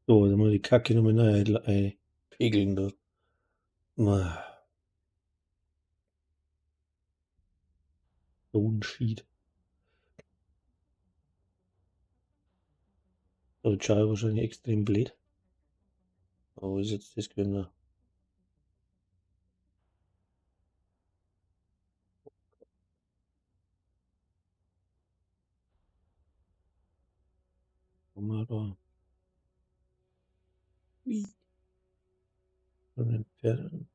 So, dann muss ich die Kacke nochmal neu einpegeln da. Ah. So ein Schied. Aber die Scheibe wahrscheinlich extrem blöd. Aber wo ist jetzt das gewesen da? Haben wir da. Ui. Von den Pferden.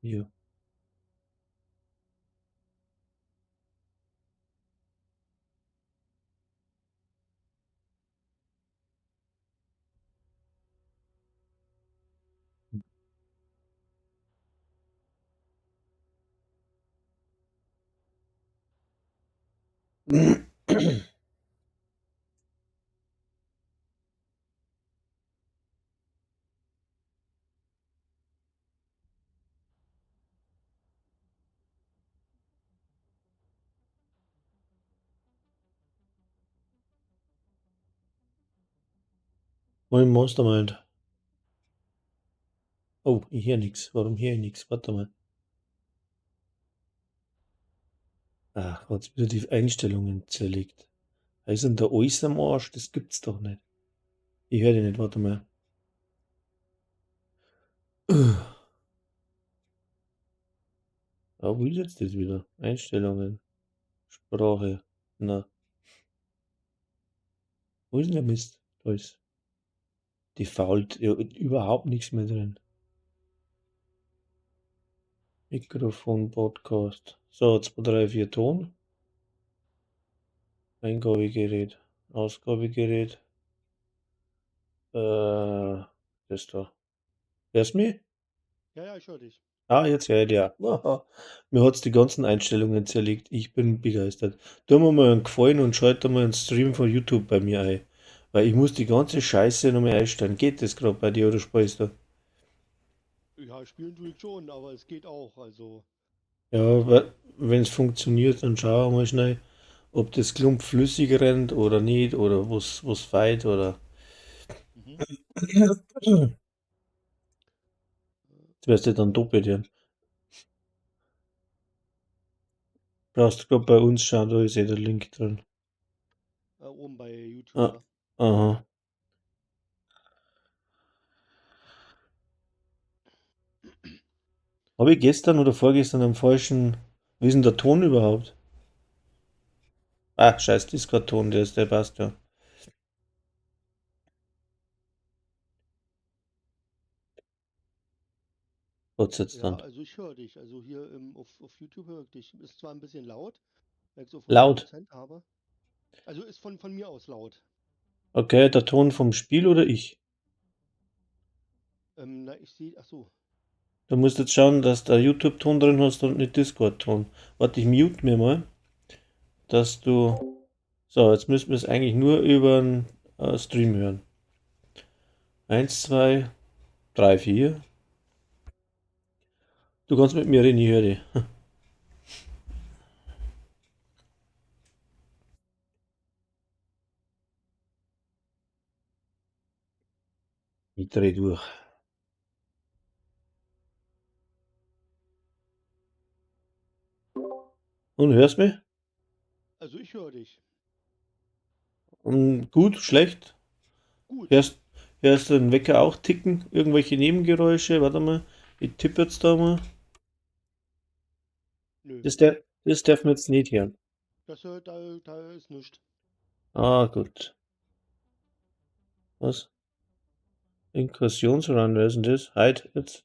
Hier. Moin Mastermind. Oh, ich höre nix. Warum höre ich nix? Warte mal. Ach, hat's wieder die Einstellungen zerlegt. Da ist denn da alles am Arsch? Das gibt's doch nicht. Ich höre dich nicht, warte mal. Ah, wo ist jetzt das wieder? Einstellungen. Sprache. Na. Wo ist denn der Mist? Da ist Default, ja, überhaupt nichts mehr drin. Mikrofon, Podcast. So, 2, 3, 4 Ton. Eingabegerät, Ausgabegerät. Das da. Hörst du mich? Ja, ja, ich höre dich. Ah, jetzt höre ich dich auch. Mir hat's die ganzen Einstellungen zerlegt. Ich bin begeistert. Tu mir mal einen Gefallen und schalt mal einen Stream von YouTube bei mir ein. Weil ich muss die ganze Scheiße nochmal einstellen. Geht das grad bei dir oder spielst du? Ja, spielen tue ich schon, aber es geht auch, also. Ja, wenn's funktioniert, dann schauen wir mal schnell, ob das Klump flüssig rennt oder nicht oder was fehlt oder. Das wirst du dann doppelt hören. Brauchst du grad bei uns schauen, da ist eh der Link drin. Oben bei YouTube, Ah, ja. aha. Hab ich gestern oder vorgestern am falschen. Wie ist denn der Ton überhaupt? Ah, scheiß Discord-Ton, der passt ja. Gott sei Ja, Dank. also ich höre dich. Also hier auf YouTube höre ich dich. Ist zwar ein bisschen laut, weil ich so Laut? 100% habe. Also ist von mir aus laut. Okay, der Ton vom Spiel oder ich? Na, ich sehe, ach so. Du musst jetzt schauen, dass du YouTube-Ton drin hast und nicht Discord-Ton. Warte, ich mute mir mal, dass du... So, jetzt müssen wir es eigentlich nur über den Stream hören. 1, 2, 3, 4. Du kannst mit mir reden, ich höre dich. Ich dreh durch. Und hörst mich? Also ich höre dich. Und gut, schlecht? Gut. Hörst du den Wecker auch ticken? Irgendwelche Nebengeräusche? Warte mal, ich tippe jetzt da mal. Nö. Das darf man jetzt nicht hören. Da ist nichts. Ah, gut. Was? Inkursionsrun, wer ist denn das? Heute jetzt?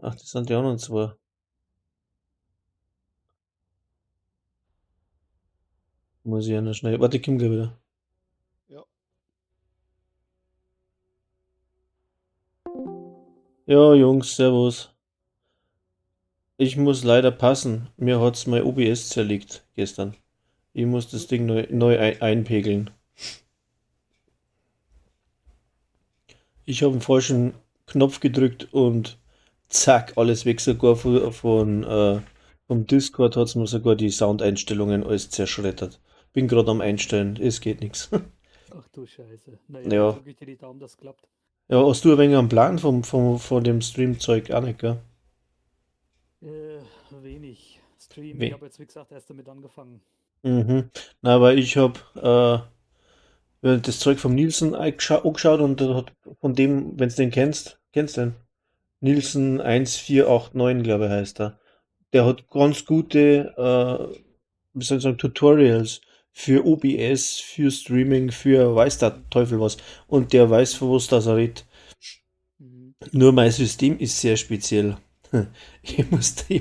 Ach, das sind die anderen zwei. Muss ich ja noch schnell. Warte, ich komm gleich wieder. Ja. Ja, Jungs, servus. Ich muss leider passen. Mir hat's mein OBS zerlegt gestern. Ich muss das Ding neu einpegeln. Ich hab einen falschen Knopf gedrückt und zack, alles weg, sogar von Vom Discord hat es mir sogar die Soundeinstellungen alles zerschreddert. Bin gerade am Einstellen, es geht nichts. Ach du Scheiße. Naja, Ja. drücke ich dir die Daumen, dass klappt. Ja, hast du ein wenig einen Plan von dem Stream-Zeug auch nicht, gell? Wenig. Stream, We ich habe jetzt wie gesagt erst damit angefangen. Mhm. Na, weil ich habe das Zeug vom Nielsen angeschaut und der hat von dem, wenn du den kennst, kennst du den? Nielsen 1489, glaube ich, heißt er. Der hat ganz gute, wie soll ich sagen, Tutorials für OBS, für Streaming, für weiß der Teufel was. Und der weiß, von was das er redet. Mhm. Nur mein System ist sehr speziell. Ich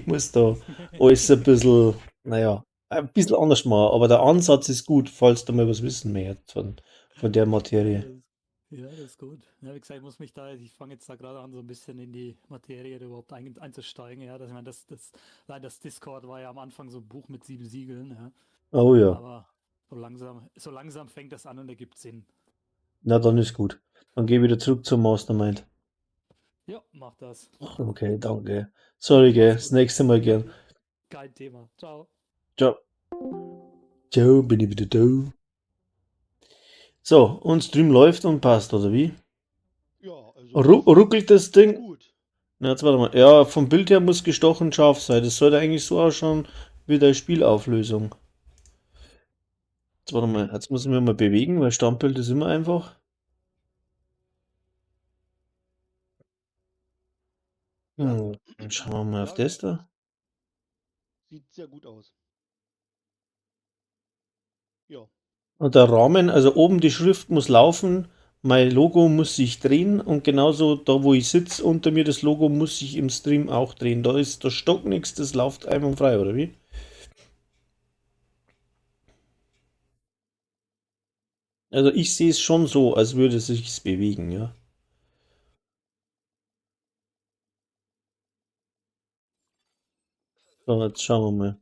muss da alles ein bisschen, naja, ein bisschen anders machen. Aber der Ansatz ist gut, falls du mal was wissen möchtest von der Materie. Ja, das ist gut. Ja, wie gesagt, ich muss mich da, ich fange jetzt da gerade an, so ein bisschen in die Materie überhaupt einzusteigen. Ja, das, ich meine, allein das Discord war ja am Anfang so ein Buch mit 7 Siegeln. Ja. Oh ja. Aber so langsam fängt das an und ergibt Sinn. Na, dann ist gut. Dann geh wieder zurück zum Mastermind. Ja, mach das. Okay, danke. Sorry, gell. Das nächste Mal gern. Kein Thema. Ciao. Ciao. Ciao, bin ich wieder da. So, und Stream läuft und passt, oder wie? Ja, also Ruckelt das Ding? Gut. Na, jetzt warte mal. Ja, vom Bild her muss gestochen scharf sein. Das sollte eigentlich so ausschauen wie der Spielauflösung. Jetzt warte mal, jetzt muss ich mich mal bewegen, weil Standbild ist immer einfach. Dann schauen wir mal auf Ja. das da. Sieht sehr gut aus. Ja. Und der Rahmen, also oben die Schrift muss laufen, mein Logo muss sich drehen und genauso da, wo ich sitze, unter mir das Logo muss sich im Stream auch drehen. Da ist der Stock nichts, das läuft einwandfrei, oder wie? Also ich sehe es schon so, als würde es sich bewegen, ja. So, jetzt schauen wir mal.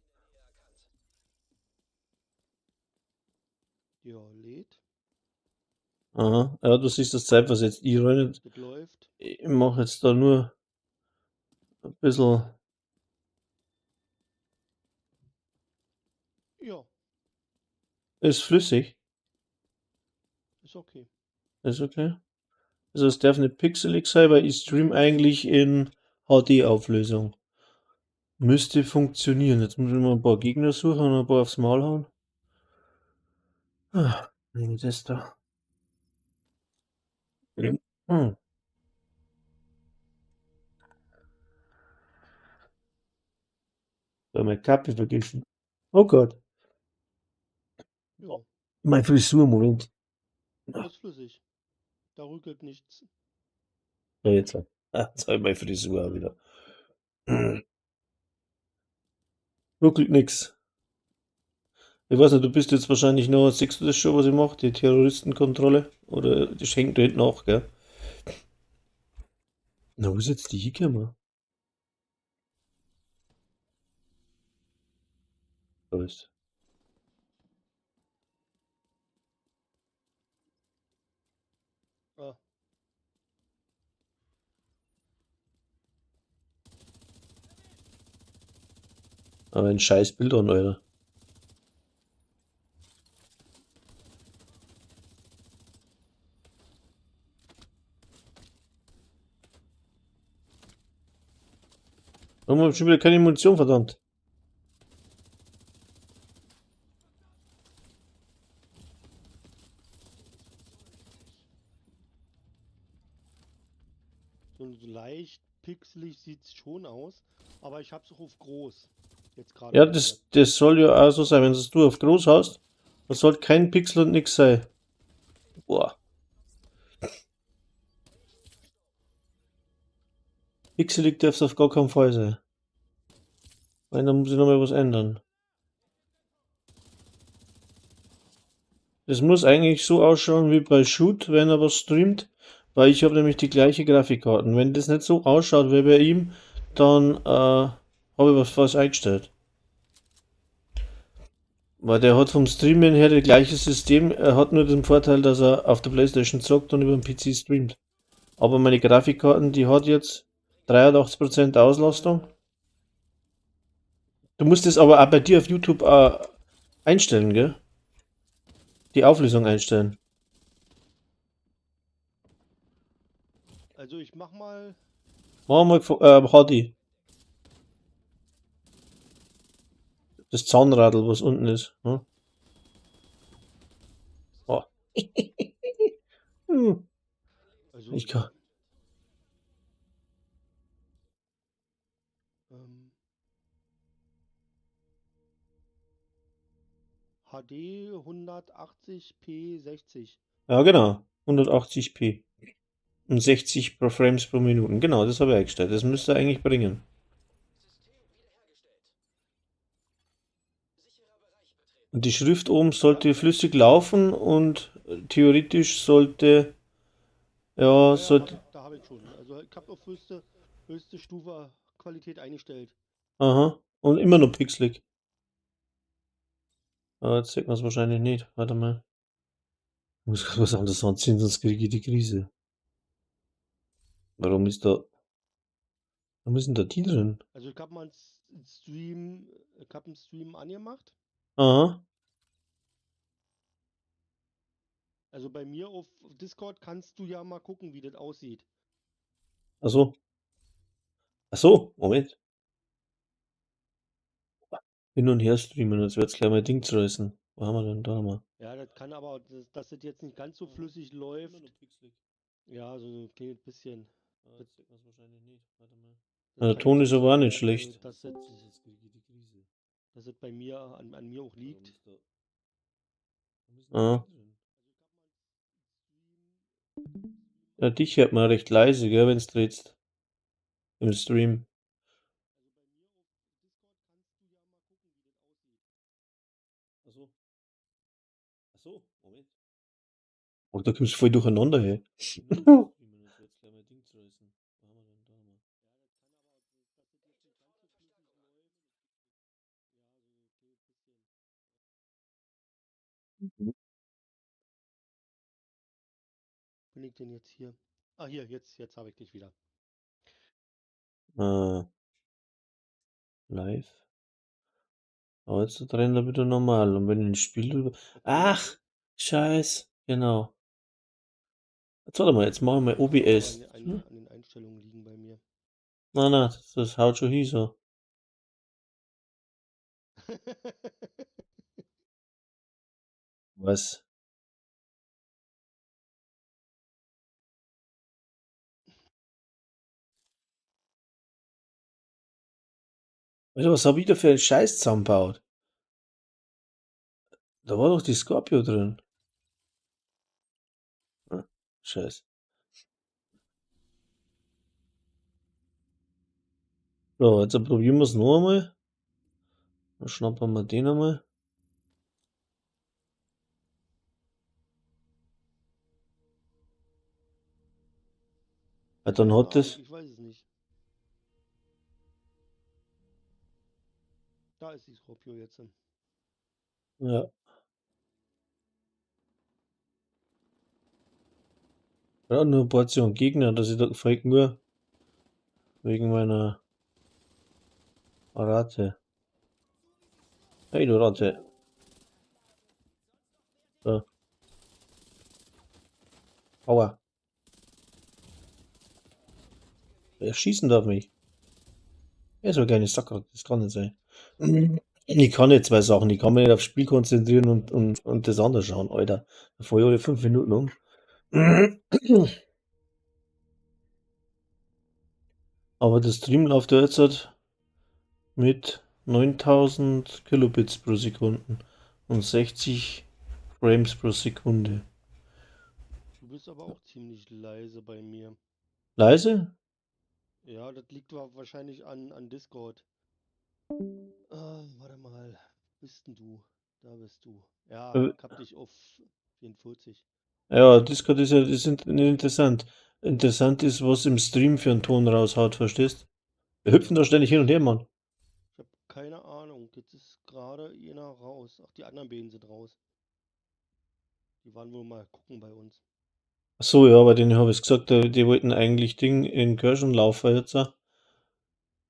Ja, lädt. Aha, ja, du siehst das zeitversetzt. Ich renne, Das läuft. ich mach jetzt da nur ein bisschen. Ja. Ist flüssig. Ist okay. Ist okay. Also es darf nicht pixelig sein, weil ich stream eigentlich in H D-Auflösung. Müsste funktionieren. Jetzt muss ich mal ein paar Gegner suchen und ein paar aufs Maul hauen. Ah, nehmen wir das da. Da meine Kappe vergessen. Oh Gott. Ja. Meine Frisur, Moment. Alles flüssig. Da rückelt nichts. Ja, jetzt. Ah, jetzt hab ich meine Frisur auch wieder. Ruckelt nix. Ich weiß nicht, du bist jetzt wahrscheinlich noch, siehst du das schon, was ich mache? Die Terroristenkontrolle? Oder das hängt da hinten nach, gell? Na, wo ist jetzt die hingekommen? Da ist. Ah. Aber ein scheiß Bild an, Alter. Warum hab ich schon wieder keine Munition, verdammt? So leicht pixelig sieht's schon aus, aber ich hab's auch auf groß. Jetzt gerade Ja, bei mir. das soll ja auch so sein, wenn du auf groß hast, das sollte kein Pixel und nix sein. Boah. Pixelig darf's auf gar keinen Fall sein. Weil dann muss ich nochmal was ändern. Das muss eigentlich so ausschauen wie bei Shoot, wenn er was streamt, weil ich habe nämlich die gleiche Grafikkarten. Wenn das nicht so ausschaut wie bei ihm, dann habe ich was falsch eingestellt. Weil der hat vom Streamen her das gleiche System, er hat nur den Vorteil, dass er auf der Playstation zockt und über den PC streamt. Aber meine Grafikkarten, die hat jetzt 83% Auslastung. Du musst es aber auch bei dir auf YouTube einstellen, gell? Die Auflösung einstellen. Also ich mach mal. Machen wir mal HD. Das Zahnradl, was unten ist. Hm? Oh. Hm. Also, Ich kann. Ähm, HD 180p 60. Ja, genau. 180p. Und 60 pro Frames pro Minute. Genau, das habe ich eingestellt. Das müsste eigentlich bringen. Und die Schrift oben sollte flüssig laufen und theoretisch sollte. Ja, Ja, sollte. da habe ich schon. Also ich habe auf höchste Stufe Qualität eingestellt. Aha. Und immer noch pixelig. Aber jetzt sieht man es wahrscheinlich nicht. Warte mal. Ich muss grad was anderes anziehen, sonst kriege ich die Krise. Warum ist da. Warum ist denn da die drin? Also ich habe mal einen Stream angemacht. Aha. Also bei mir auf Discord kannst du ja mal gucken, wie das aussieht. Ach so. Ach so, Moment. Hin und her streamen, jetzt wird's gleich mal Ding zerreißen. Wo haben wir denn da mal? Ja, das kann aber, dass das jetzt nicht ganz so flüssig läuft. Ja, so ein kleines bisschen. Jetzt sieht man's wahrscheinlich nicht. Warte mal. Ja, der Ton ist aber auch nicht schlecht. Dass das bei mir an mir auch liegt. Ah. Ja, dich hört man recht leise, gell, wenn's drehst. Im Stream. Ach so. Ach so, Moment. Oh, da kommst du voll durcheinander, hey. Bin ich denn jetzt hier? Ah, hier, jetzt habe ich dich wieder. Live. Aber jetzt rennt er wieder normal. Und wenn ich ein Spiel drüber. Ach, Scheiß. Genau. Jetzt warte mal, jetzt machen wir Das kann aber OBS. an den Einstellungen liegen bei mir. Nein, nein, das haut schon hin so. Was? Alter, was hab ich da für einen Scheiß zusammengebaut? Da war doch die Scorpio drin. Ah, Scheiß. So, jetzt probieren wir's noch einmal. Dann schnappen wir den einmal. Ja, dann hat Keine das. Ahnung, ich weiß es nicht. Da ist die Scorpio jetzt. Ja. Ja, nur eine Portion Gegner, dass ich da gefragt nur wegen meiner Rate. Hey, du Ratte. So. Aua. Wer schießen darf mich? Er ist aber keine Sacker, das kann nicht sein. Ich kann nicht zwei Sachen, ich kann mich nicht aufs Spiel konzentrieren und das andere schauen, Alter. Da fahr ich alle 5 Minuten um. Aber der Stream läuft ja jetzt halt mit 9000 Kilobits pro Sekunde und 60 Frames pro Sekunde. Du bist aber auch ziemlich leise bei mir. Leise? Ja, das liegt wahrscheinlich an Discord. Warte mal. Wo bist denn du? Da bist du. Ja, ich hab dich auf 44. Ja, Discord ist ja ist nicht interessant. Interessant ist, was im Stream für einen Ton raushaut, verstehst? Wir hüpfen da ständig hin und her, Mann. Ich hab keine Ahnung. Jetzt ist gerade einer raus. Ach, die anderen beiden sind raus. Die waren wohl mal gucken bei uns. Ach so, ja, bei denen habe ich's gesagt, die wollten eigentlich Ding in Kirschen laufen jetzt.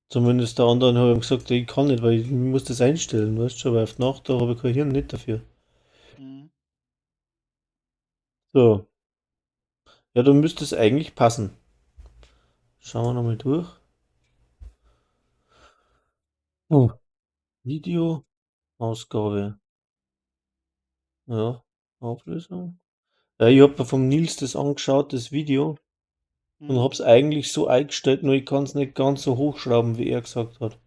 Zumindest der anderen habe ich gesagt, ich kann nicht, weil ich muss das einstellen, weißt du schon, weil auf die Nacht, da habe ich kein Hirn nicht dafür. Mhm. So. Ja, dann müsste es eigentlich passen. Schauen wir nochmal durch. Oh. Video, Ausgabe. Ja, Auflösung. Ja, ich habe vom Nils das angeschaut, das Video, und Mhm. hab's eigentlich so eingestellt, nur ich kann's nicht ganz so hochschrauben, wie er gesagt hat.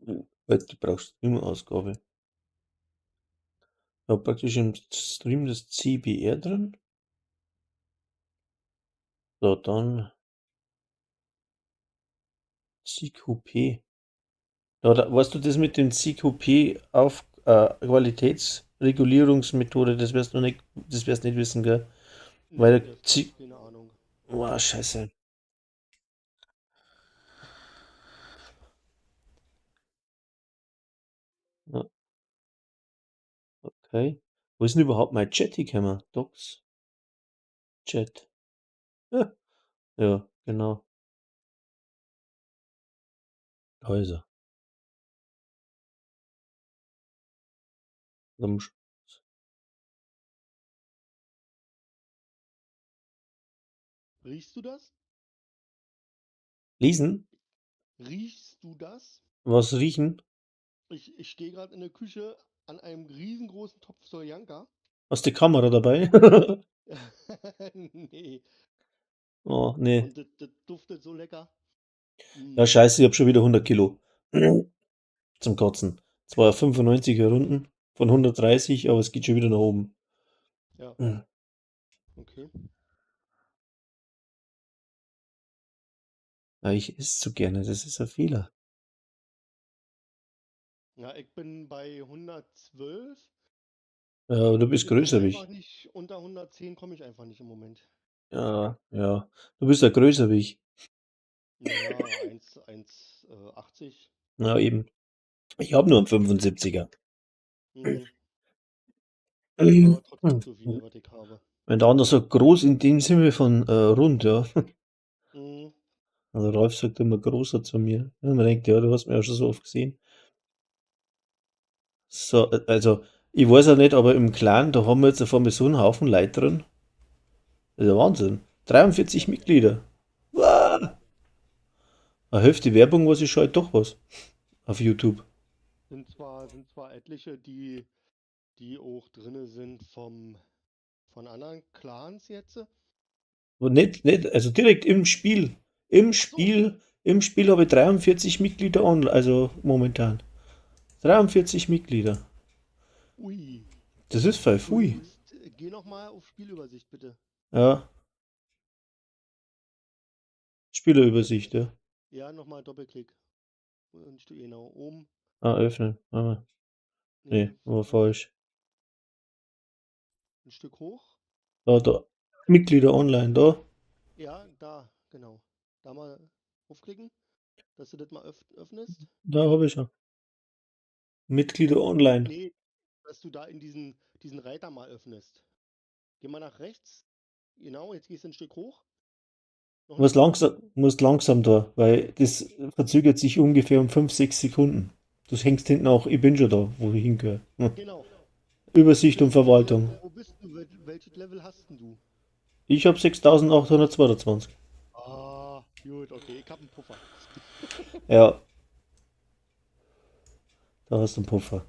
Weil du brauchst Stream-Ausgabe. Ich hab praktisch im Stream das CBR drin. So, dann CQP. Ja, da, weißt du, das mit dem CQP auf Qualitätsregulierungsmethode, das wirst du nicht, das wirst nicht wissen, gell? Weil Nee, der das C keine Ahnung. Oh, scheiße. Ja. Okay. Wo ist denn überhaupt mein Chat hingekommen? Docs. Chat. Ja. Ja, genau. Da ist er. Riechst du das? Lesen? Riechst du das? Was riechen? Ich stehe gerade in der Küche an einem riesengroßen Topf Soljanka. Hast du die Kamera dabei? Nee. Oh, nee. Und das duftet so lecker. Ja, Mm. scheiße, ich hab schon wieder 100 Kilo. Zum Kotzen. Zwar 95er Runden von 130, aber es geht schon wieder nach oben. Ja. Okay. Ja, ich esse zu gerne, das ist ein Fehler. Ja, ich bin bei 112. Ja, du bist Ich komme größer wie ich. einfach nicht, unter 110 komme ich einfach nicht im Moment. Ja, ja. Du bist ja größer wie ich. Ja, 1,80. Na eben. Ich habe nur einen 75er. Mhm. Aber trotzdem zu viel, was ich habe. Wenn der andere sagt, groß in dem Sinne von rund, ja. Mhm. Also Rolf sagt immer großer zu mir. Und man denkt, ja, du hast mich ja schon so oft gesehen. So, also, ich weiß ja nicht, aber im Clan, da haben wir jetzt auf einmal so einen Haufen Leute drin. Das ist ja Wahnsinn. 43 Mitglieder. Wow. Eine Hälfte Werbung, was ich schalte, doch was. Auf YouTube. Sind zwar etliche, die auch drinne sind von anderen Clans jetzt. Und nicht, also direkt im Spiel. Im Ach so. Spiel habe ich 43 Mitglieder on, also momentan. 43 Mitglieder. Ui. Das ist voll pfui. Geh nochmal auf Spielübersicht, bitte. Ja. Spielerübersicht, ja. Ja, nochmal Doppelklick. Und genau, oben. Ah, öffnen. Warte mal. Nee, Nee, war falsch. Ein Stück hoch. Da, da. Mitglieder online, da. Ja, da, genau. Da mal aufklicken, dass du das mal öffnest. Da habe ich schon. Mitglieder online. Nee, dass du da in diesen Reiter mal öffnest. Geh mal nach rechts. Genau, jetzt gehst du ein Stück hoch. Noch Muss nicht. langsam da, weil das verzögert sich ungefähr um 5, 6 Sekunden. Das hängst hinten auch, ich bin schon da, wo ich hingehöre. Genau. Übersicht und Verwaltung. Wo bist du? Welches Level hast denn du? Ich hab 6822. Ah, gut, okay, ich hab einen Puffer. Ja. Da hast du einen Puffer.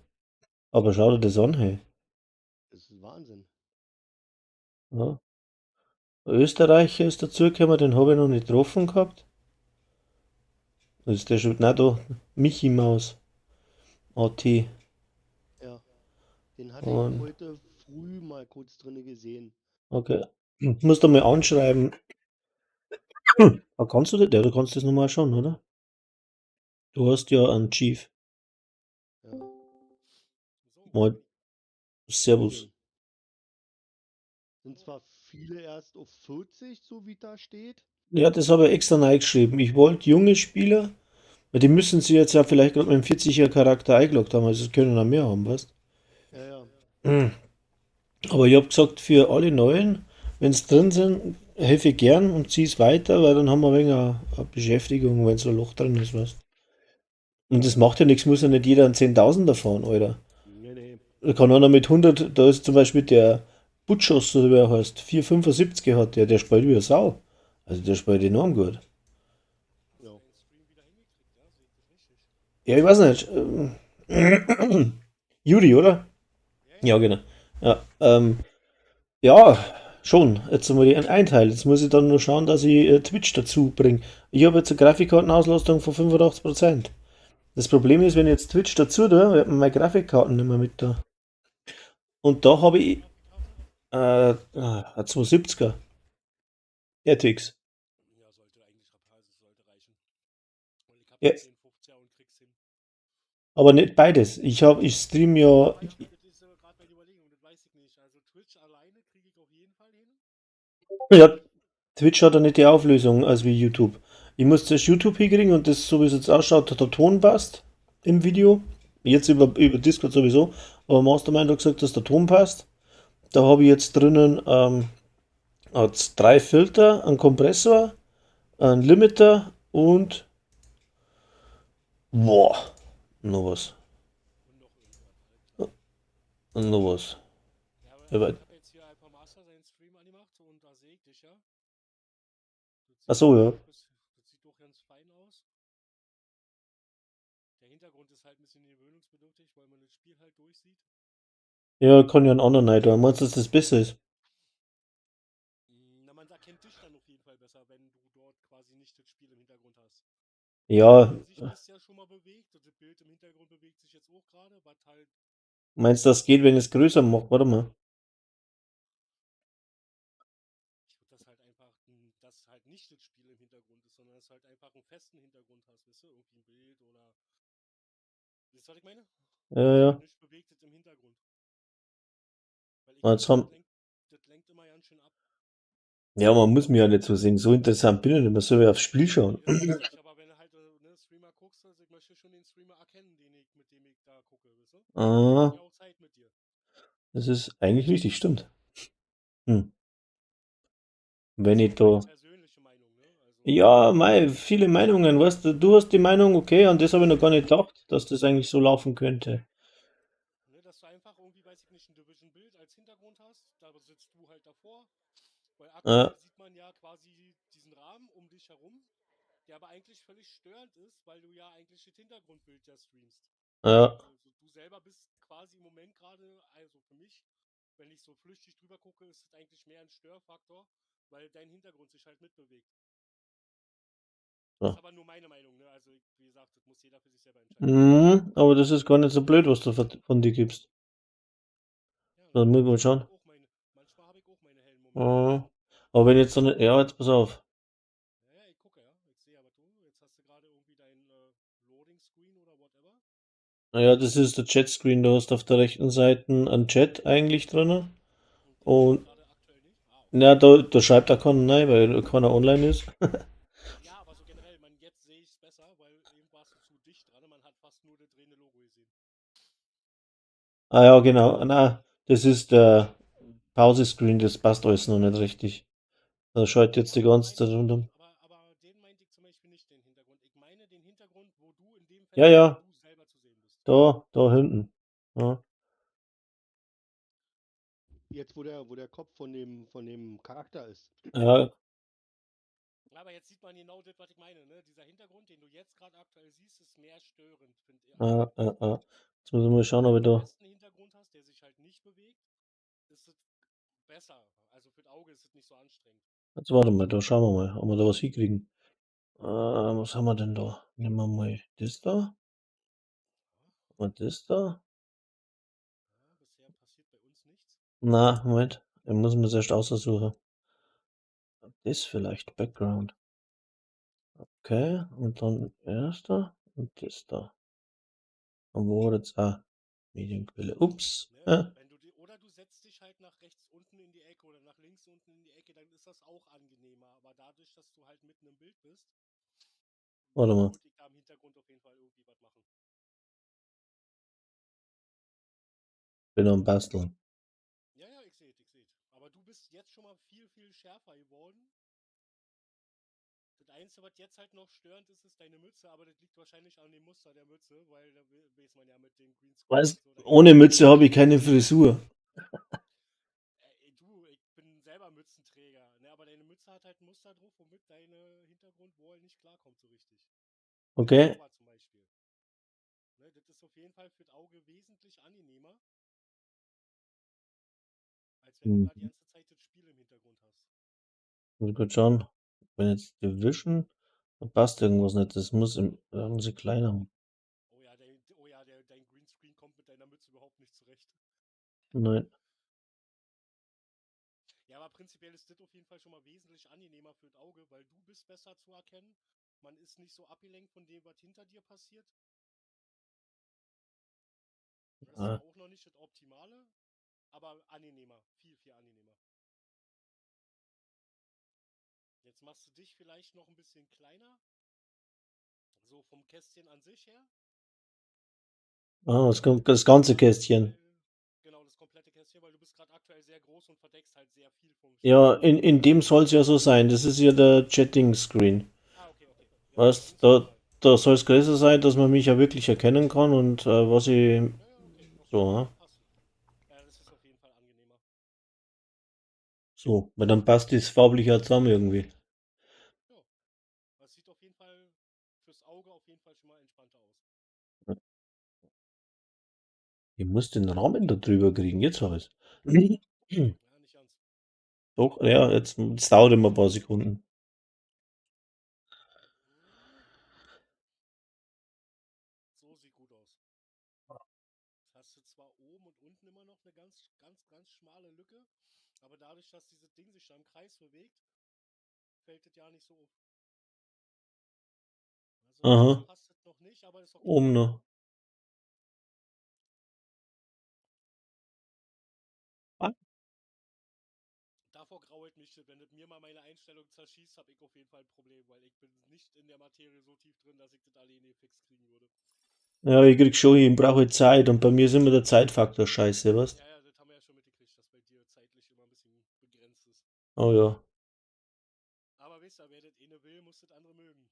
Aber schau dir das an, hey. Das ist Wahnsinn. Ja. Österreicher ist dazugekommen, den hab ich noch nicht getroffen gehabt. Das ist der schon, nein, da, Michi Maus. AT. Ja, den hatte ich Und heute früh mal kurz drinne gesehen. Okay. Musst du mal anschreiben. Ah, kannst du das? Ja, du kannst das nochmal schauen, oder? Du hast ja einen Chief. Ja. Moin. Servus. Okay. Sind zwar viele erst auf 40, so wie da steht. Ja, das habe ich extra reingeschrieben. Ich wollte junge Spieler, weil die müssen sie jetzt ja vielleicht gerade mit einem 40er Charakter eingeloggt haben, also es können auch mehr haben, weißt? Ja, ja. Aber ich hab gesagt, für alle Neuen, wenn's drin sind, helfe ich gern und zieh's weiter, weil dann haben wir ein wenig eine Beschäftigung, wenn so ein Loch drin ist, weißt? Und das macht ja nichts, muss ja nicht jeder einen Zehntausender fahren, Alter. Nee, nee. Da kann einer mit 100, da ist zum Beispiel der Butchos, oder wie er heißt, 4,75 hat der, der spielt wie eine Sau. Also der spielt enorm gut. Ja. Ja, ich weiß nicht. Juri, oder? Ja, genau. Ja, ja, schon. Jetzt haben wir die Einteil. Jetzt muss ich dann nur schauen, dass ich Twitch dazu bringe. Ich habe jetzt eine Grafikkartenauslastung von 85%. Das Problem ist, wenn ich jetzt Twitch dazu tue, wird man meine Grafikkarten nicht mehr mit da. Und da habe ich eine 270er RTX. Ja, sollte eigentlich also sollte reichen. Weil ich habe Ja. eine 1050er und krieg's hin. Aber nicht beides. Ich stream ja. Ja, das ist aber gerade meine Überlegung, das weiß ich nicht. Also Twitch alleine kriege ich auf jeden Fall hin. Ja, Twitch hat ja nicht die Auflösung als wie YouTube. Ich muss zuerst YouTube hinkriegen und das, so wie es jetzt ausschaut, dass der Ton passt im Video. Jetzt über Discord sowieso. Aber Mastermind hat gesagt, dass der Ton passt. Da habe ich jetzt drinnen hat's drei Filter, einen Kompressor, einen Limiter und boah, noch was. Und noch irgendwas halt. Und noch was. Ja, aber Ja, aber- ich habe jetzt hier einfach Master seinen Stream angemacht und da sehe ich dich ja. Das Ach so, ja. Das sieht doch ganz fein aus. Der Hintergrund ist halt ein bisschen gewöhnungsbedürftig, weil man das Spiel halt durchsieht. Ja, kann ja einen anderen rein tun. Meinst du, dass das besser ist? Na, man erkennt dich dann auf jeden Fall besser, wenn du dort quasi nicht das Spiel im Hintergrund hast. Ja, Dein Gesicht ist ja schon mal bewegt und das Bild im Hintergrund bewegt sich jetzt auch gerade, was halt. Meinst du, das geht, wenn ich es größer mache? Warte mal. Ich würde das halt einfach, dass halt nicht das Spiel im Hintergrund ist, sondern dass du halt einfach einen festen Hintergrund hast, weißt du? Irgendwie ein Bild oder. Weißt du, was ich meine? Ja, ja. Nicht bewegt es im Hintergrund. Weil ich Ah, jetzt finde, das lenkt immer ganz schön ab. Ja, man muss mich ja nicht so sehen. So interessant bin ich nicht. Man soll ja aufs Spiel schauen. Ja, das ist richtig, aber wenn du halt ne, Streamer guckst, also ich möchte schon den Streamer erkennen, den ich, mit dem ich da gucke, weißt du? Ah, Ich auch Zeit mit dir. das ist eigentlich richtig, stimmt. Hm. Wenn Das ich ist auch meine da. persönliche Meinung, ne? Also, Ja, mei, viele Meinungen, weißt du, du hast die Meinung, okay, an das habe ich noch gar nicht gedacht, dass das eigentlich so laufen könnte. Ne, dass du einfach irgendwie, weiß ich nicht, ein Division-Bild als Hintergrund hast, da sitzt du halt davor. Weil aktuell sieht man ja quasi diesen Rahmen um dich herum, der aber eigentlich völlig störend ist, weil du ja eigentlich das Hintergrundbild ja streamst. Ja, Also du selber bist quasi im Moment gerade, also für mich, wenn ich so flüchtig drüber gucke, ist es eigentlich mehr ein Störfaktor, weil dein Hintergrund sich halt mitbewegt. Ja. Das ist aber nur meine Meinung, ne? Also wie gesagt, das muss jeder für sich selber entscheiden. Mhm, aber das ist gar nicht so blöd, was du von dir gibst. Ja, Dann muss man schauen. Manchmal habe ich auch meine hellen Momente. Aber wenn jetzt so eine, ja, jetzt pass auf. Ja, ja, ich gucke, ja. Ich sehe aber du, jetzt hast du gerade irgendwie dein Loading Screen oder whatever. Naja, das ist der Chat-Screen, du hast auf der rechten Seite einen Chat eigentlich drin. Und gerade aktuell nicht. Ah, okay. na, da schreibt da keiner rein, weil keiner online ist. Ja, aber so generell, man, jetzt sehe ich es besser, weil eben warst du zu dicht dran und man hat fast nur das drehende Logo gesehen. Ah ja, genau. Na, das ist der Pause-Screen, das passt alles noch nicht richtig. Da schaltet jetzt die Ja, aber ganze Zeit meine rundum. aber den meinte ich zum Beispiel nicht, den Hintergrund. Ich meine den Hintergrund, wo du in dem Ja, Fenster, ja. wo du selber zu sehen bist. Da hinten. Ja. Jetzt, wo der Kopf von dem Charakter ist. Ja, Aber jetzt sieht man genau das, was ich meine, ne? Dieser Hintergrund, den du jetzt gerade aktuell siehst, ist mehr störend, finde ich. ja, ja, ja. Jetzt muss ich mal schauen, ob ich Wenn du da. einen festen Hintergrund hast, der sich halt nicht bewegt, ist es besser. Also für das Auge ist es nicht so anstrengend. Jetzt warte mal, da schauen wir mal, ob wir da was hinkriegen. Was haben wir denn da? Nehmen wir mal das da und das da. Ja, bisher passiert bei uns nichts. Na, Moment. Ich muss mir zuerst aussuchen. Das vielleicht, Background. Okay, und dann erster und das da. Und wo hat jetzt auch Medienquelle? Ups. Ne? Ja. Wenn du die, oder du setzt dich halt nach rechts unten in die Ecke oder nach links unten in die Ecke, dann ist das auch angenehmer. Aber dadurch, dass du halt mitten im Bild bist, Warte mal. würde ich da im Hintergrund auf jeden Fall irgendwie was machen. Bin am Basteln. Ja, ja, ich sehe ich sehe. Aber du bist jetzt schon mal viel, viel schärfer geworden. Das Das Einzige, was jetzt halt noch störend ist, ist deine Mütze, aber das liegt wahrscheinlich an dem Muster der Mütze, weil da weiß man ja mit dem Greenscreen Weißt, und so, da ohne Mütze habe ich keine Frisur. Ey, du, ich bin selber Mützenträger, ne, aber deine Mütze hat halt ein Muster drauf, womit deine Hintergrundwall nicht klarkommt so richtig. Okay. Cover zum Beispiel. Ne, das ist auf jeden Fall für das Auge wesentlich angenehmer, als wenn du da die ganze Zeit das Spiel im Hintergrund hast. Muss ich kurz schauen. Wenn jetzt Division, da passt irgendwas nicht. Das muss im, da muss ich kleiner machen. Oh ja, dein Greenscreen kommt mit deiner Mütze überhaupt nicht zurecht. Nein. Ja, aber prinzipiell ist das auf jeden Fall schon mal wesentlich angenehmer für das Auge, weil du bist besser zu erkennen. Man ist nicht so abgelenkt von dem, was hinter dir passiert. Das ist Ah. auch noch nicht das Optimale, aber angenehmer. Viel, viel angenehmer. Jetzt machst du dich vielleicht noch ein bisschen kleiner. So vom Kästchen an sich her. Ah, das kommt das ganze Kästchen. Genau, das komplette Kästchen, weil du bist gerade aktuell sehr groß und verdeckst halt sehr viel vom Ja, in dem soll es ja so sein. Das ist ja der Chatting-Screen. Ah, okay, okay. Ja, Weißt, da soll es größer sein, dass man mich ja wirklich erkennen kann und was ich. Ja, ja, okay, okay. So, ne? Passt. Ja, das ist auf jeden Fall angenehmer. So, weil dann passt das farblich ja zusammen irgendwie. Ja. Das sieht auf jeden Fall fürs Auge auf jeden Fall schon mal entspannter aus. Ich muss den Rahmen da drüber kriegen, jetzt habe ich's. Ja, nicht ganz. Doch, ja, jetzt, es dauert immer ein paar Sekunden. So sieht gut aus. Jetzt hast du zwar oben und unten immer noch eine ganz, ganz, ganz schmale Lücke, aber dadurch, dass dieses Ding sich da im Kreis bewegt, fällt das ja nicht so auf. Also Aha. passt das noch nicht, aber ist okay. Oben noch. Ah. Davor grault mich, wenn das mir mal meine Einstellung zerschießt, habe ich auf jeden Fall ein Problem, weil ich bin nicht in der Materie so tief drin, dass ich das alleine fix kriegen würde. Ja, ich krieg schon hin, ich brauche Zeit und bei mir ist immer der Zeitfaktor scheiße, weißt? Ja, ja, das haben wir ja schon mitgekriegt, dass bei dir zeitlich immer ein bisschen begrenzt ist. Oh ja. Aber weißt du, wer das eine will, muss das andere mögen.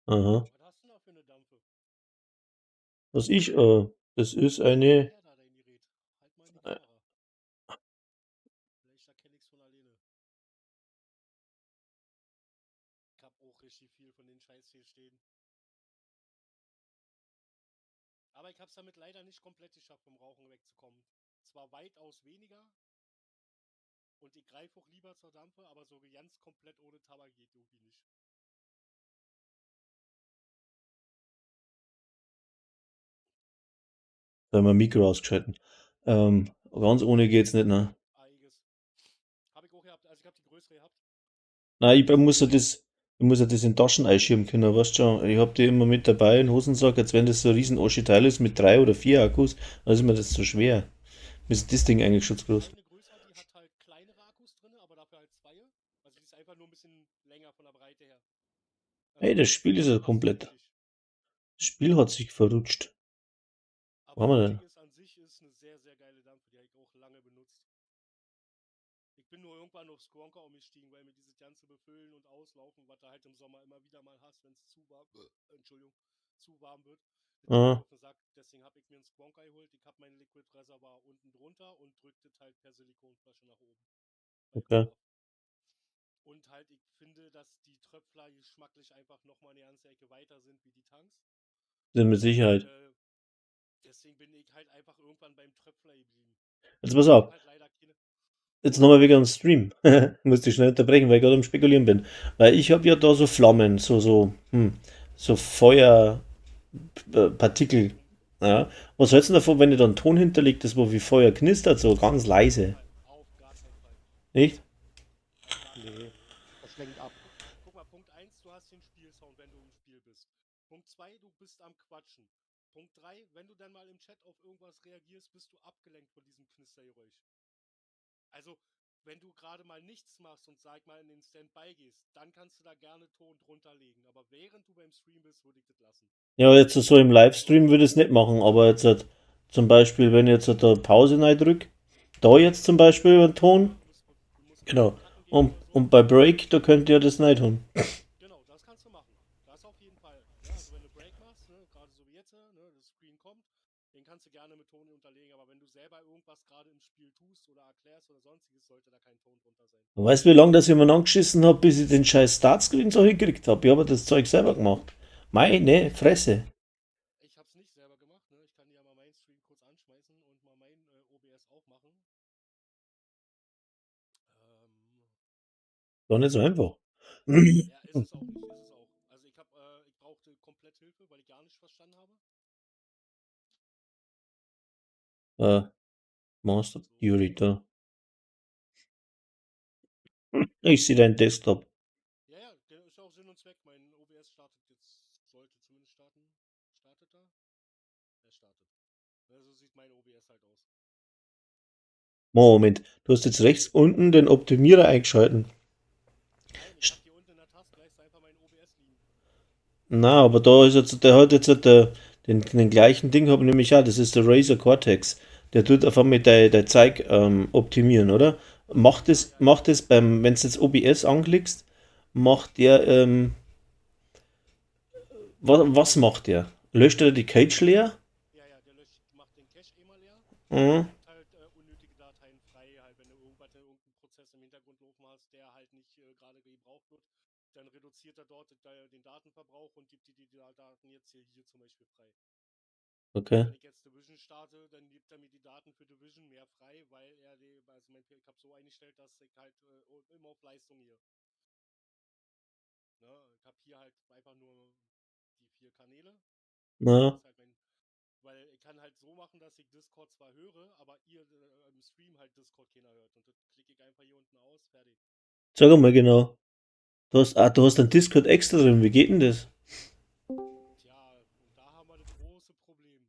Aha. Was hast du denn da für eine Dampfe? Was ich, das ist eine. Ja, da dein Gerät. Halt mal in die Kamera. Vielleicht erkenne ich's von alleine. Ich hab auch richtig viel von den Scheiß hier stehen. Aber ich hab's damit leider nicht komplett geschafft, vom Rauchen wegzukommen. Zwar weitaus weniger. Und ich greife auch lieber zur Dampe, aber so ganz komplett ohne Tabak geht irgendwie nicht. Da haben wir Mikro ausgeschalten. Ganz ohne geht's nicht, ne? Eiges. Hab ich auch gehabt, also ich hab die größere gehabt. Nein, ich muss ja das in Taschen einschieben können, weißt du schon. Ich hab die immer mit dabei in den Hosensack. Jetzt, wenn das so ein riesen Oschi-Teil ist mit 3 oder 4 Akkus, dann ist mir das zu schwer. Mir ist das Ding eigentlich schon zu groß. Eine größer, die hat halt kleinere Akkus drin, aber dafür halt 2. Also die ist einfach nur ein bisschen länger von der Breite her. Hey, das Spiel ist ja komplett. Das Spiel hat sich verrutscht. Aber Wo haben wir das denn? Ding ist an sich ist eine sehr, sehr geile Dampe, die habe ich auch lange benutzt. Ich bin nur irgendwann auf Squonker umgestiegen, weil mir dieses ganze Befüllen und Auslaufen, was du halt im Sommer immer wieder mal hast, wenn es zu warm, Entschuldigung, zu warm wird, das geht Aha. auf den Sack. Deswegen habe ich mir einen Squonker geholt. Ich habe mein Liquid Reservoir unten drunter und drücke das halt per Silikonflasche nach oben. Bei Okay. Bedarf. Und halt, ich finde, dass die Tröpfler geschmacklich einfach nochmal eine ganze Ecke weiter sind wie die Tanks. Sind mit Sicherheit. Und, deswegen bin ich halt einfach irgendwann beim Tröpfler geblieben. Jetzt pass auf. Halt leider keine Jetzt nochmal wegen dem Stream. Muss ich schnell unterbrechen, weil ich gerade am Spekulieren bin. Weil ich hab ja da so Flammen, so Feuerpartikel. Ja. Was hältst du davon, wenn ich da einen Ton hinterlegt, das wo wie Feuer knistert, so ganz leise? Auf gar keinen Fall. Nicht? Nee, das lenkt ab. Guck mal, Punkt 1, du hast den Spielsound, wenn du im Spiel bist. Punkt 2, du bist am Quatschen. Punkt 3, wenn du dann mal im Chat auf irgendwas reagierst, bist du abgelenkt von diesem Knistergeräusch. Also, wenn du gerade mal nichts machst und sag mal in den Standby gehst, dann kannst du da gerne Ton drunter legen. Aber während du beim Stream bist, würde ich das lassen. Ja, jetzt so im Livestream würde ich es nicht machen, aber jetzt halt, zum Beispiel, wenn ich jetzt halt da Pause reindrück, da jetzt zum Beispiel einen Ton. Du musst Genau. Kontakt gehen Und, oder so. und bei Break, da könnt ihr das nicht tun. Genau, das kannst du machen. Das auf jeden Fall. Ne? Also wenn du Break machst, ne, gerade so wie jetzt, ne, das Screen kommt, den kannst du gerne mit Ton unterlegen, aber wenn du selber irgendwas gerade im Spiel tust oder erklärst oder sonstiges, sollte da kein Ton drunter sein. Und weißt du, wie lange das ich mir angeschissen habe, bis ich den scheiß Startscreen so hingekriegt habe? Ich habe das Zeug selber gemacht. Meine Fresse. Ich habe es nicht selber gemacht, ne? Ich kann ja mal meinen Stream kurz anschmeißen und mal mein OBS aufmachen. War nicht so einfach. Ja, ist es auch nicht, ist es auch. Also ich brauchte komplett Hilfe, weil ich gar nicht verstanden habe. Master So. Duty da. Ich sehe deinen Desktop. Ja, ja, der ist ja auch Sinn und Zweck. Mein OBS startet jetzt, sollte zumindest starten. Startet er? Er startet. Ja, so sieht mein OBS halt aus. Moment, du hast jetzt rechts unten den Optimierer eingeschalten. Nein, ich hab hier unten in der Taskleiste einfach mein OBS liegen. Na, aber da ist jetzt, der hat jetzt den gleichen Ding, habe nämlich auch, das ist der Razer Cortex. Der tut auf einmal dein Zeug optimieren, oder? Macht Ja, es, ja, ja. macht es beim, wenn du jetzt OBS anklickst, macht der, was macht der? Löscht er die Cache leer? Ja, der löscht, macht den Cache immer leer und Mhm. gibt halt unnötige Dateien frei, halt wenn du irgendwas, irgendeinen Prozess im Hintergrund laufen hast, der halt nicht gerade gebraucht wird, dann reduziert er dort den Datenverbrauch und gibt die Daten jetzt hier zum Beispiel frei. Okay. Wenn ich jetzt Division starte, dann gibt er mir die Daten für Division mehr frei, weil er die, also mein, ich habe so eingestellt, dass ich halt immer auf Leistung hier. Ne? Ich habe hier halt einfach nur die 4 Kanäle. Na, Das ist halt mein, weil ich kann halt so machen, dass ich Discord zwar höre, aber ihr im Stream halt Discord keiner hört. Und das klicke ich einfach hier unten aus, fertig. sag mal genau. Du hast einen Discord extra drin, wie geht denn das? Tja, und da haben wir das große Problem.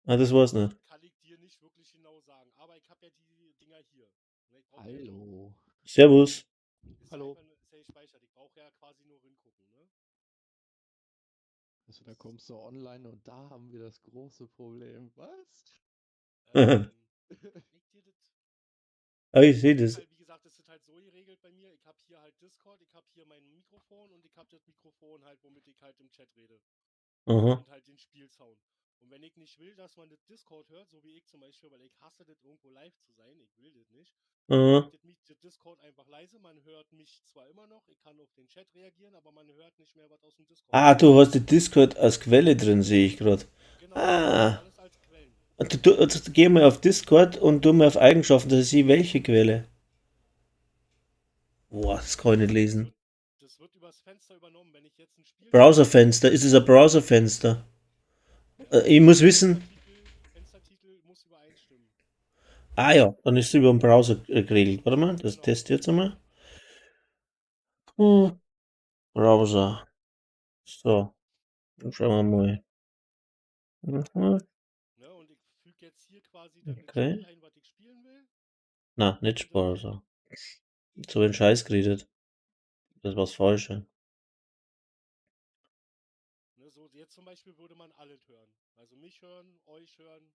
Ah, das war's nicht. Kann ich dir nicht wirklich genau sagen. Aber ich habe ja die Dinger hier. Ne, ich brauch ja nur Hallo. Servus. Ist Hallo. einfach nur, ist ja gespeichert. Ich brauche ja quasi nur hingucken, ne? Also da kommst du online und da haben wir das große Problem. Was? Kann ich dir das? Ah, ich sehe das. Weil, wie gesagt, das ist halt so geregelt bei mir. Ich habe hier halt Discord, ich habe hier mein Mikrofon und ich habe das Mikrofon halt, womit ich halt im Chat rede. Aha. Und halt den Spielsound. Und wenn ich nicht will, dass man das Discord hört, so wie ich zum Beispiel, weil ich hasse das, irgendwo live zu sein, ich will das nicht, Aha. das, das Discord einfach leise, man hört mich zwar immer noch, ich kann auf den Chat reagieren, aber man hört nicht mehr, was aus dem Discord Ah, kommt. du hast die Discord als Quelle drin, sehe ich gerade. Genau, Ah. alles als Quellen. Du, geh mal auf Discord und tu mal auf Eigenschaften, dass ich sehe, welche Quelle. Boah, das kann ich nicht lesen. Das wird übers Fenster übernommen, wenn ich jetzt ein Spiel Browserfenster, ist es ein Browserfenster? Ja, Ich muss wissen. Fenstertitel muss übereinstimmen. Ah ja, dann ist es über den Browser geregelt. Warte mal, das Genau. teste ich jetzt einmal. Browser. So, dann schauen wir mal. Mhm. Ne, und ich füge jetzt hier quasi dann das Okay. Spiel ein, was ich spielen will. Na, nicht Browser. So ein Scheiß geredet. Das war's Falsche. Ne, so, jetzt zum Beispiel würde man alles hören. Also mich hören, euch hören.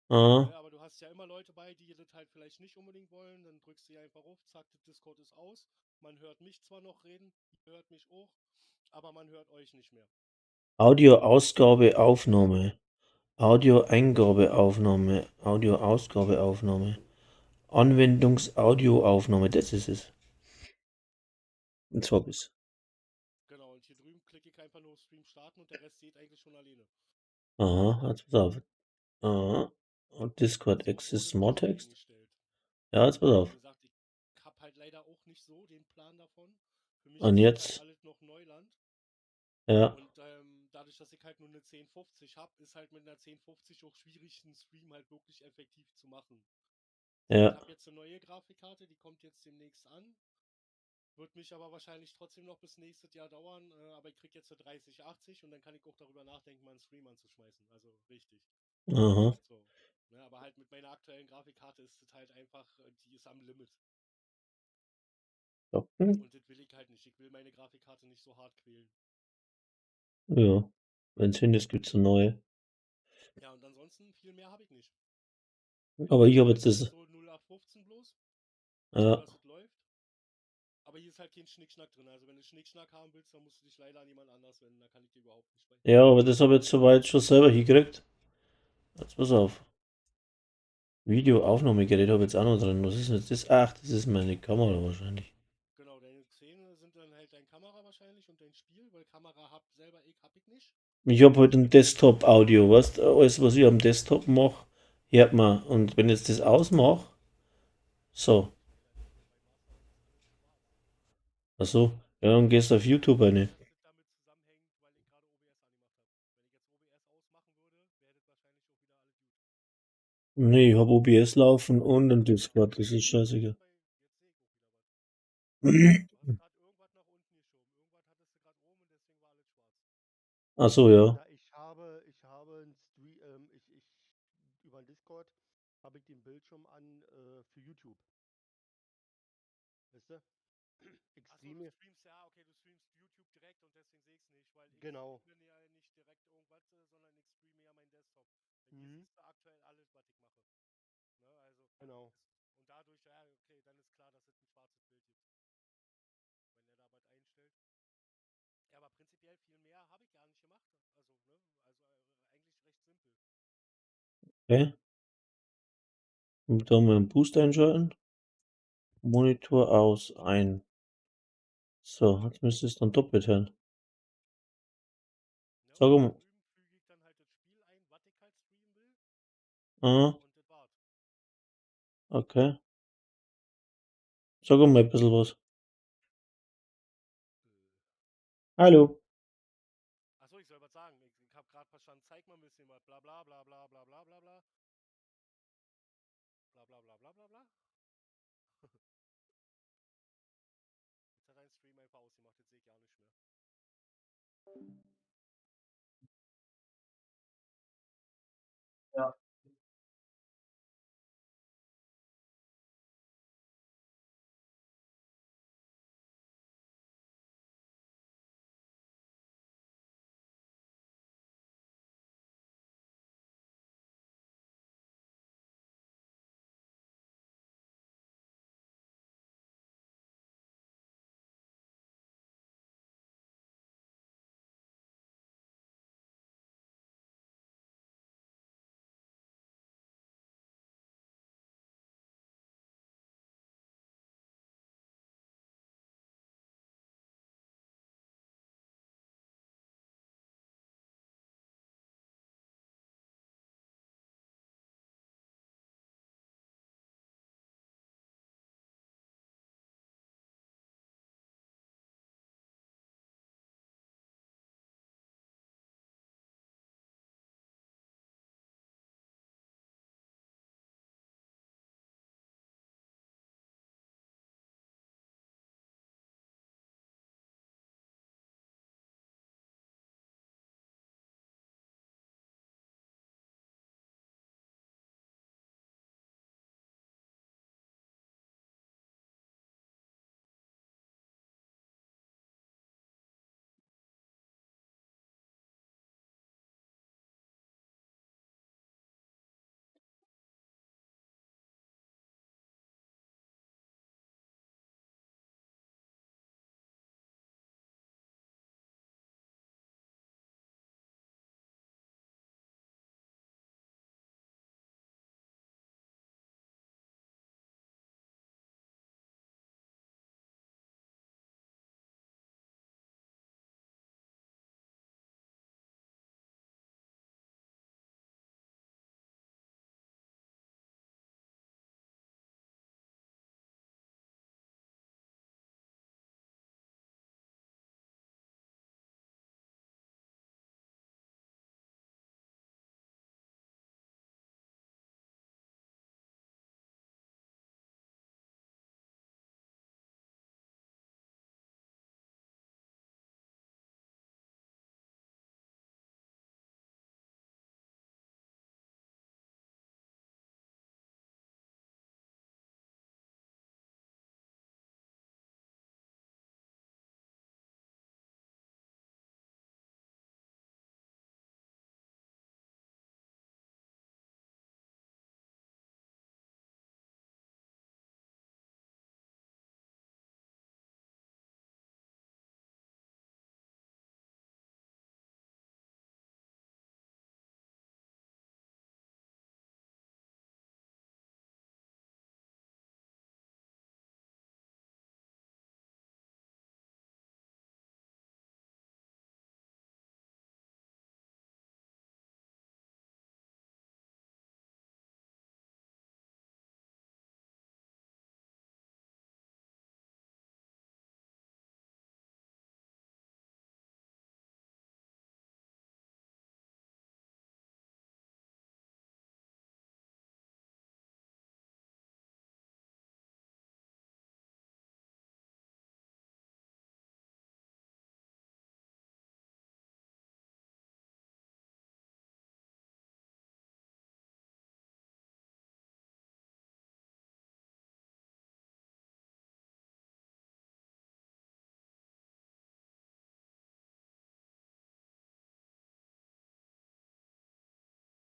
Aha. Ne, aber du hast ja immer Leute bei, die das halt vielleicht nicht unbedingt wollen. Dann drückst du hier einfach auf, zack, das Discord ist aus. Man hört mich zwar noch reden, ihr hört mich auch, aber man hört euch nicht mehr. Audio-Ausgabe, Aufnahme. Audio-Eingabe, Aufnahme. Audio-Ausgabe, Aufnahme. Anwendungs-Audio-Aufnahme, das ist es. Und zwar bis. Genau, und hier drüben klicke ich einfach nur auf Stream starten und der Rest geht eigentlich schon alleine. Aha, jetzt pass auf. Aha. Und Discord So Access wurde das Small Text. eingestellt. Ja, jetzt pass Wie auf. gesagt, ich hab halt leider auch nicht so den Plan davon. Für mich Und ist das jetzt? halt alles noch Neuland. Ja. Und dadurch, dass ich halt nur eine 1050 hab, ist halt mit einer 1050 auch schwierig, einen Stream halt wirklich effektiv zu machen. Ja. Ich hab jetzt eine neue Grafikkarte, die kommt jetzt demnächst an. Wird mich aber wahrscheinlich trotzdem noch bis nächstes Jahr dauern, aber ich krieg jetzt eine 3080 und dann kann ich auch darüber nachdenken, mal einen Stream anzuschmeißen. Also richtig. Aha. So. Ne, aber halt mit meiner aktuellen Grafikkarte ist es halt einfach, die ist am Limit. Okay. Und das will ich halt nicht. Ich will meine Grafikkarte nicht so hart quälen. Ja. Wenn's hin ist, gibt's eine neue. Ja, und ansonsten viel mehr habe ich nicht. Aber ich habe jetzt das. So 0 auf 15 bloß. Ja. Dass es läuft. Aber ist halt kein Schnickschnack drin. Also wenn du Schnickschnack haben willst, dann musst du dich leider an jemand anders wenden. Da kann ich dir überhaupt nicht bei. Ja, aber das habe ich jetzt soweit schon selber hingekriegt. Jetzt pass auf. Videoaufnahmegerät habe ich jetzt auch noch drin. Was ist denn jetzt das? Ach, das ist meine Kamera wahrscheinlich. Genau, deine Szene sind dann halt deine Kamera wahrscheinlich und dein Spiel, weil Kamera hab selber ich hab ich nicht. Ich habe halt ein Desktop-Audio, weißt du? Alles, was ich am Desktop mache, hört man. Und wenn ich jetzt das ausmache, so. Ach so, ja, dann gehst du auf YouTube rein. Dass das damit zusammenhängt, weil ich gerade OBS angemacht habe. Wenn ich jetzt OBS ausmachen würde, wäre das wahrscheinlich auch wieder alles gut. Nee, ich habe OBS laufen und ein Discord, das ist scheißegal. Jetzt sehe ich auch wieder was. Du hast gerade irgendwas nach unten geschoben. Irgendwas hattest du gerade oben und deswegen war alles schwarz. Ach so, ja. Na, ich habe ein Stream, ich über den Discord habe ich den Bildschirm an für YouTube. Weißt du? Ich Achso, du streame. streamst ja, okay, du streamst YouTube direkt und deswegen sehe ich es nicht, weil ich Genau. streame ja nicht direkt irgendwas, sondern ich streame ja meinen Desktop. Bei mir Mhm. siehst du aktuell alles, was ich mache. Ne, also, Genau. und dadurch, ja, okay, dann ist klar, dass es ein schwarzes Bild gibt. Wenn er da was einstellt. Ja, aber prinzipiell viel mehr habe ich gar nicht gemacht. Also, ne, also eigentlich recht simpel. Okay. Und da mal einen Boost einschalten. Monitor aus, ein. So, jetzt müsste es dann doppelt hören. Ne, Sag und mal. da drüben füge ich dann halt das Spiel ein, was ich halt streamen will. Ah, Und das war's. okay. Sag mal ein bisschen was. Hallo. Achso, ich soll was sagen. Ich habe gerade verstanden, zeig mal ein bisschen was. Bla bla bla bla bla bla bla bla. Bla bla bla bla bla bla. Jetzt hat dein Stream einfach ausgemacht, jetzt sehe ich gar nicht mehr. Ja.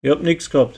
Ich hab nichts gehabt.